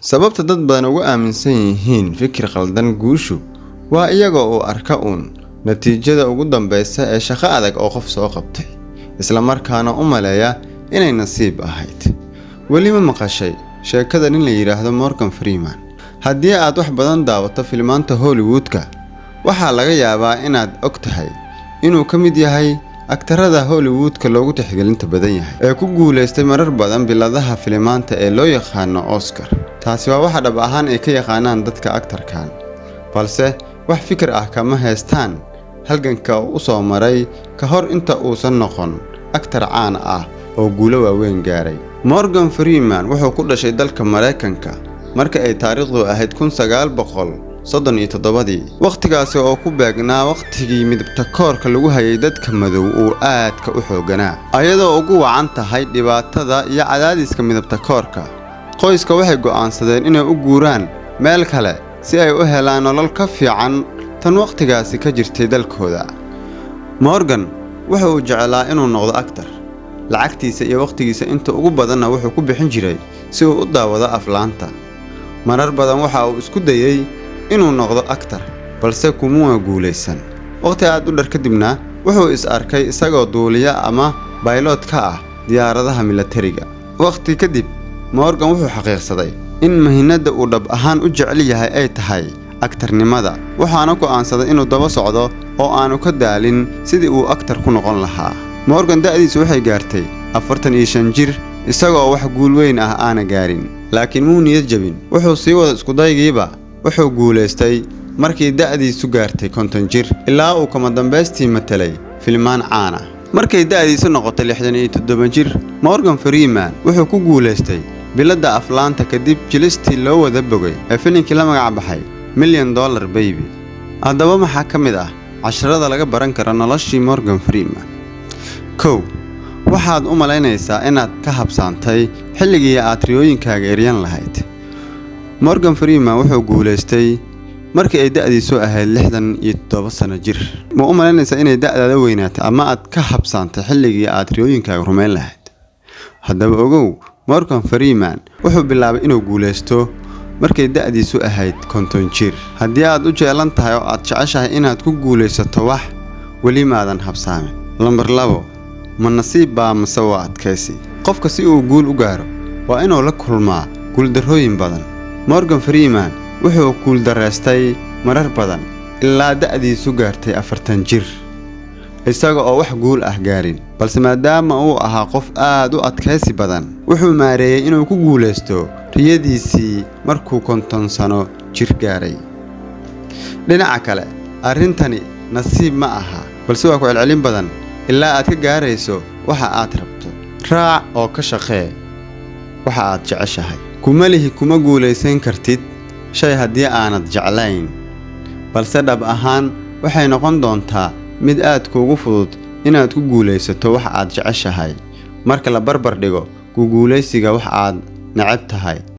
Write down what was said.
Sababta dad badan ugu aaminsan yihiin fikir khaldan guushu waa iyaga oo arka uun natiijada ugu dambeysa ee shaqo adag oo qof soo qabtay, isla markaana u maleeya inay nasiib ahayd. Weli ma maqashay sheekada nin la yidhaahdo Morgan Freeman? Haddii aad wax badan daawato filimaanta Hollywood-ka, waxaa laga yaabaa inaad og tahay inuu ka mid yahay aktarada Hollywood-ka loogu tixgelinta badan yahay ee ku guuleystay marar badan biladaha filimaanta ee loo yaqaano Oscar. Taasi waa waxa dhab ahaan ay ka yaqaanaan dadka aktarkan, balse wax fikir ah kama haystaan halganka uu u soo maray ka hor inta uusan noqon aktar caan ah oo guulo waaweyn gaaray. Morgan Freeman wuxuu ku dhashay dalka Mareykanka marka ay taariikhdu ahayd 1937-dii, wakhtigaasi oo ku beegnaa wakhtigii midabta koorka lagu hayay dadka madow uu aadka u xoogganaa. Ayadoo ugu wacan tahay dhibaatada iyo cadaadiska midabta koorka, qoyska waxay go'aansadeen inay u guuraan meel kale si ay u helaan nolol ka fiican tan wakhtigaasi ka jirtay dalkooda. Morgan wuxa uu jeclaa inuu noqdo aktar. Lacagtiisa iyo wakhtigiisa inta ugu badanna wuxuu ku bixin jiray si uu u daawado aflaanta. Marar badan waxa uu isku dayay inuu noqdo aktar, balse kumuna guulaysan. Waqti aad u dheer kadibna wuxuu is arkay isagoo duuliya ama baylot ka ah diyaaradaha milatariga. Waqti kadib, Morgan wuxuu xaqiiqsaday in mihnada uu dhab ahaan u jecel yahay ay tahay aktarnimada, waxaana go'aansaday inuu daba socdo oo aanu ka daalin sidii uu aktar ku noqon lahaa. Morgan da'diisu waxay gaartay 45 jir isagoo wax guul weyn ah aana gaarin, laakiin muu niyad jabin. Wuxuu sii wada iskudaygiiba, wuxuu guulaystay markii da'diisu gaartay 50 jir, ilaa uu kama dambaystii matelay filmaan caan ah. Markay da'diisu noqotay 67 jir, Morgan Freeman wuxuu ku guulaystay biladda aflaanta kadib jilistii loo wada bogay ee filinkii la magac baxay Million Dollar Baby. Haddaba maxaa ka mid ah casharada laga baran karo noloshii Morgan Freeman? 1, waxaad u malaynaysaa inaad ka habsaantay xilligii aad riyooyinkaaga eryan lahayd. Morgan Freeman wuxuu guulaystay markii ay da'diisu ahayd 67 sano jir. Ma u malaynaysaa inay da'daada weynaatay ama aad ka habsaantay xilligii aad riyooyinkaaga rumayn lahayd? Haddaba ogow, Morgan Freeman wuxuu bilaabay inuu guulaysto markay da'diisu ahayd 50 jir. Haddii aad u jeelan tahay oo aad jeceshahay inaad ku guulaysato wax, weli maadan habsaamin. Lambar 2, ma nasiib baa mase waa adkaysi? Qofka si uu guul u gaaro waa inuu la kulmaa guuldarrooyin badan. Morgan Freeman wuxuu guuldarraystay marar badan ilaa da'diisu gaartay 40 jir, isaga oo wax guul ah gaarin, balse maadaama uu ahaa qof aad u adkaysi badan, wuxuu maareeyay inuu ku guulaysto riyadiisii markuu 50 sano jir gaaray. Dhinaca kale, arrintani nasiib ma aha, balse waa ku celcelin badan ilaa aad ka gaarayso waxa aad rabto. Raac oo ka shaqee waxa aad jeceshahay. Kuma lihi kuma guulaysan kartid shay haddii aanad jeclayn, balse dhab ahaan waxay noqon doontaa mid aad kuugu fudud inaad ku guulaysato wax aad jeceshahay marka la barbar dhigo ku guulaysiga wax aad neceb tahay.